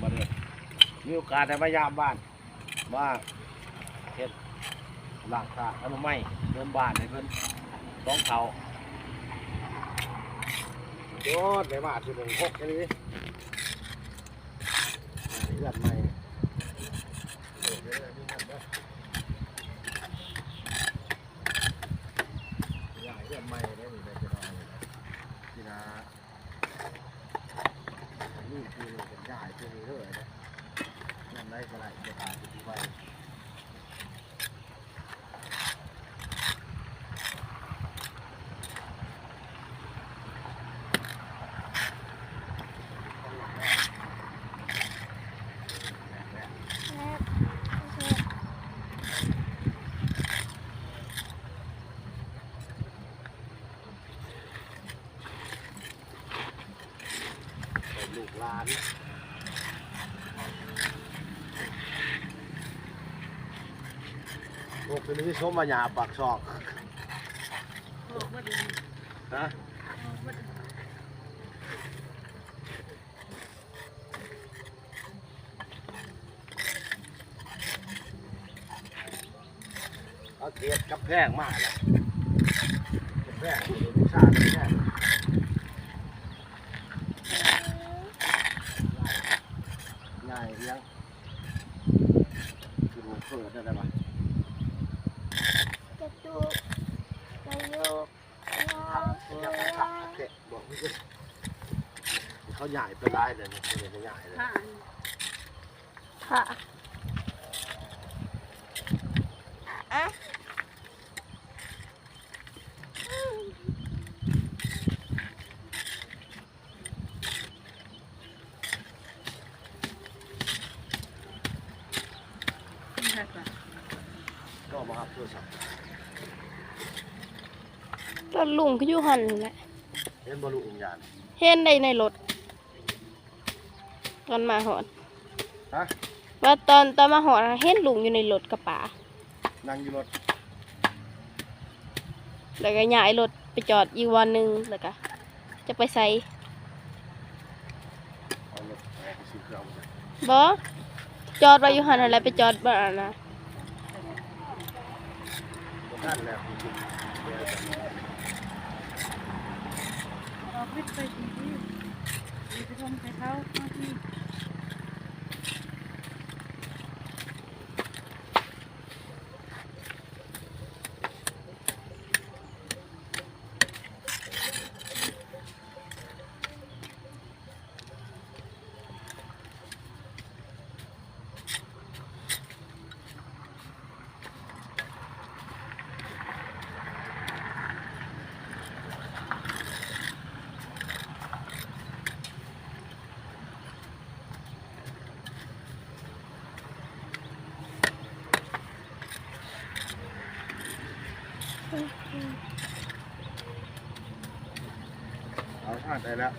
ມາເດີ ມີໂອກາດໄດ້ມາຢາມບ້ານ ມາເຮັດລ້າງຊາກອະນາໄມເດີ່ນບ້ານໃຫ້ເພິ່ນສອງເຖົ້າ. ໂອ້ ໄດ້ມາເທື່ອໜຶ່ງ ຫົກອີ່ຫຼີ ເຮືອນໃໝ່ ເຮືອນໃໝ່ເດ້ ນີ້ໄດ້ຈະນອນນີ້ນະ ນີ້ນະ. ນີ້ຄືເປັນຢາຍຄືເລີຍນະ ຍາມໃດກໍໄດ້ ບໍ່ຕາຍຄືໄວ. ລູກຫຼານ ໂອ້ ຄືນີ້ສົມວ່າຫຍ້າປາກຊອກ ອອກໝົດເລີຍ ຮະ ອອກໝົດ. ເອົາເຂດກຳແພງມາແລ້ວ ກຳແພງ ວິຊາກຳແພງ ໃຫຍ່ ໃຫຍ່ອີ່ຫຍັງ ຄືເປີດໄດ້ບໍ່ ຈະຕຸກ ຈະໂຍກ ເຂົາຍ້າຍໄປຫຼາຍແລ້ວນີ້ ເຂົາເຈົ້າຍ້າຍແລ້ວ ພະ ອະ ກໍມາຮັບໂທລະສັບ ລົດລຸງກໍຢູ່ຫັ້ນແຫຼະ ເຫັນບໍ່ລຸງ? ເຫັນໃດໃນລົດ ຕອນມາຮອດ ຮະ ວ່າຕອນ ຕອນມາຮອດເຫັນລຸງຢູ່ໃນລົດກະປະ ນັ່ງຢູ່ລົດ ແລ້ວກໍຍ້າຍລົດໄປຈອດອີກບ່ອນໜຶ່ງ ແລ້ວກໍຈະໄປໃສ ເອົາລົດໄປຊື້ເຄື່ອງ ບໍ່ ຈອດໄວ້ຢູ່ຫັ້ນຫັ້ນແຫຼະ ໄປຈອດບ່ອນອັນນະ ບໍ່ທັນແລ້ວ ອອກວິດໄປ ໄປຊົມໃຫ້ເຂົາ ມາທີ່. ເອົາ ຜ່ານໄປແລ້ວ.